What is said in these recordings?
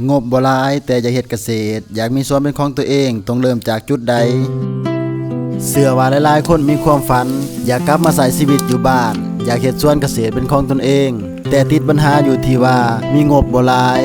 ງົບບໍ່ຫຼາຍ ແຕ່ຢາກເຮັດກະເສດ, ຢາກມີສວນເປັນຂອງຕົວເອງ, ຕ້ອງເລີ່ມຈາກຈຸດໃດ? ເຊື່ອວ່າຫຼາຍໆຄົນມີຄວາມຝັນ ຢາກກັບມາໃຊ້ຊີວິດຢູ່ບ້ານ, ຢາກເຮັດສວນກະເສດເປັນຂອງຕົນເອງ, ແຕ່ຕິດບັນຫາຢູ່ທີ່ວ່າມີງົບບໍ່ຫຼາຍ.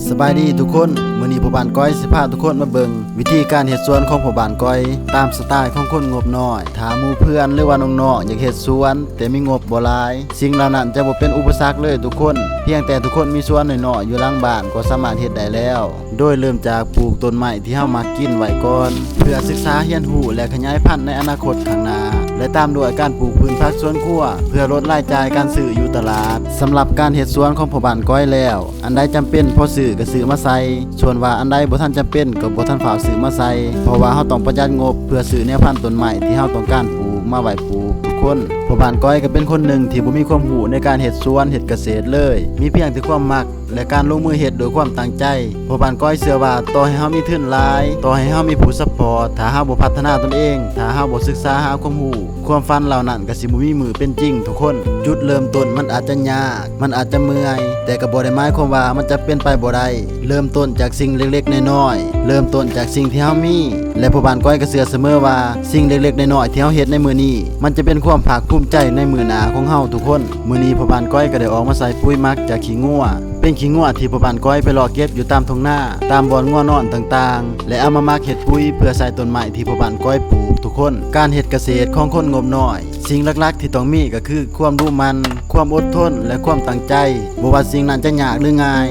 ສະບາຍດີທຸກຄົນ, ມື້ນີ້ພໍ່ບ້ານກ້ອຍຊິພາທຸກຄົນມາເບິ່ງວິທີການເຮັດສວນຂອງພໍ່ບ້ານກ້ອຍ ຕາມສະໄຕຂອງຄົນງົບນ້ອຍ. ຖ້າໝູ່ເພື່ອນ ຫຼືວ່ານ້ອງໆຢາກເຮັດສວນ ແຕ່ມີງົບບໍ່ຫຼາຍ, ສິ່ງເຫຼົ່ານັ້ນຈະບໍ່ເປັນອຸປະສັກເລີຍທຸກຄົນ. ພຽງແຕ່ທຸກຄົນມີສວນນ້ອຍໆຢູ່ຫຼັງບ້ານ ກໍສາມາດເຮັດໄດ້ແລ້ວ, ໂດຍເລີ່ມຈາກປູກຕົ້ນໄມ້ທີ່ເຮົາມັກກິນໄວ້ກ່ອນ ເພື່ອສຶກສາຮຽນຮູ້ ແລະ ຂະຫຍາຍພັນໃນອະນາຄົດຂ້າງໜ້າ ແລະ ຕາມດ້ວຍການປູກພືນຜັກສວນຄົວ ເພື່ອລົດລາຍຈ່າຍການຊື້ຢູ່ຕະຫຼາດ. ສຳລັບການເຮັດສວນຂອງພໍ່ບ້ານກ້ອຍແລ້ວ, ອັນໃດຈຳເປັນພໍຊື້ກໍຊື້ມາໃສ່, ສ່ວນວ່າອັນໃດບໍ່ທັນຈຳເປັນກໍບໍ່ທັນຟ້າວຊື້ມາໃສ່, ເພາະວ່າເຮົາຕ້ອງປະຢັດງົບເພື່ອຊື້ແນວພັນຕົ້ນໄມ້ທີ່ເຮົາຕ້ອງການປູກມາໄວ້ປູກທຸກຄົນ. ພໍ່ບ້ານກ້ອຍກໍເປັນຄົນໜຶ່ງທີ່ບໍ່ມີຄວາມຮູ້ໃນການເຮັດສວນເຮັດກະເສດເລີຍ, ມີພຽງແຕ່ຄວາມມັກ ແລະ ການລົງມືເຮັດດ້ວຍຄວາມຕັ້ງໃຈ. ພໍ່ບ້ານກ້ອຍເຊື່ອວ່າ ຕໍ່ໃຫ້ເຮົາມີທຶນຫຼາຍ, ຕໍ່ໃຫ້ເຮົາມີຜູ້ຊັບພອດ, ຖ້າເຮົາບໍ່ພັດທະນາຕົນເອງ, ຖ້າເຮົາບໍ່ສຶກສາຫາຄວາມຮູ້, ຄວາມຝັນເຫຼົ່ານັ້ນກໍຊິບໍ່ມີມື້ເປັນຈິງທຸກຄົນ. ຈຸດເລີ່ມຕົ້ນມັນອາດຈະຍາກ, ມັນອາດຈະເມື່ອຍ, ແຕ່ກໍບໍ່ໄດ້ໝາຍຄວາມວ່າມັນຈະເປັນໄປບໍ່ໄດ້. ເລີ່ມຕົ້ນຈາກສິ່ງເລັກໆນ້ອຍໆ, ເລີ່ມຕົ້ນຈາກສິ່ງທີ່ເຮົາມີ. ແລະ ພໍ່ບ້ານກ້ອຍກໍເຊື່ອສະເໝີວ່າ ສິ່ງເລັກໆນ້ອຍໆທີ່ເຮົາເຮັດໃນມື້ນີ້ ມັນຈະເປັນຄວາມພາກພູມໃຈໃນມື້ໜ້າຂອງເຮົາທຸກຄົນ. ມື້ນີ້ພໍ່ບ້ານກ້ອຍກໍໄດ້ອອກມາໃສ່ປຸ໋ຍໝັກຈາກຂີ້ງົວ, ເປັນຂີ້ງົວທີ່ພໍ່ບ້ານກ້ອຍໄປເລາະເກັບຢູ່ຕາມທົ່ງນາ, ຕາມບ່ອນງົວນອນຕ່າງໆ ແລະ ເອົາມາໝັກເຮັດປຸ໋ຍເພື່ອໃສ່ຕົ້ນໄມ້ທີ່ພໍ່ບ້ານກ້ອຍປູກທຸກຄົນ. ການເຮັດກະເສດຂອງຄົນງົບນ້ອຍ, ສິ່ງຫຼັກໆທີ່ຕ້ອງມີກໍຄືຄວາມດຸໝັ່ນ, ຄວາມອົດທົນ ແລະ ຄວາມຕັ້ງໃຈ. ບໍ່ວ່າສິ່ງນັ້ນຈະຍາກ ຫຼື ງ່າຍ,